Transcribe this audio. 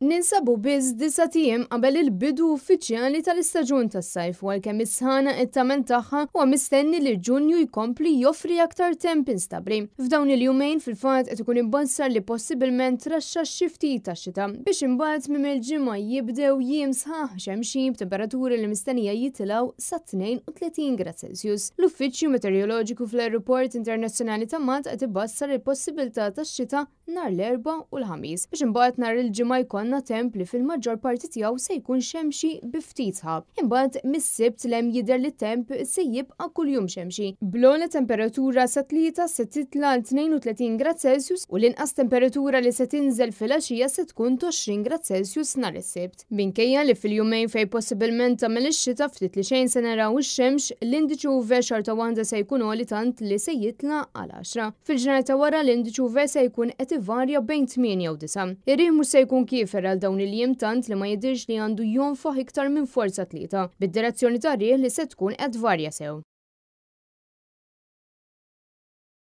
Ninsabu biss disat ijiem qabel il-bidu uffiċjali tal-istaġun tas-sajf u għalkemm is-sħana qed tagħmel tagħha, huwa mistenni li Ġunju jkompli joffri aktar temp instabbli. F'dawn il-jumejn fil-fatt qed ikun imbassar li possibilment traxxa xi ftit ta' xita biex imbagħad tmiem il-ġimgħa jibdew jiem sħaħ xemxin b'temperaturi li mistennija jitilgħu sa 32 grad Celsius. L-Uffiċċju Meteoroloġiku fl-Ajruport Internazzjonali ta' Malta qed ibassar il-possibilità ta' xita nhar l-Erbgħa u l-Ħamis, biex imbagħad nhar il-Ġimgħa jkollna temp li fil-maġġor parti tiegħu se jkun xemxi bi ftit sħab. Imbagħad mis-Sibt 'l hemm jidher li t-temp se jibqa' kuljum xemxi, bl-ogħla temperatura sat-Tlieta se titla' għal 32 grad Celsius u l-inqas temperatura li se tinżel filgħaxija se tkun t'20 grad Celsius nhar is-Sibt. Minkejja li fil-jumejn fejn possibilment tagħmel ix-xita ftit li xejn se naraw ix-xemx, l-indiċi UV xorta waħda se jkun għoli tant li se jitla' għal għaxra. Fil-ġranet ta' wara l-indiċi UV se jkun qed ivarja bejn tmienja u disgħa. Ir-riħ mhux se jkun kiefer għal dawn il-jiem tant li ma jidhirx li għandu jonfoħ iktar minn forza tlieta, bid-direzzjoni tar-riħ li se tkun qed tvarja sew.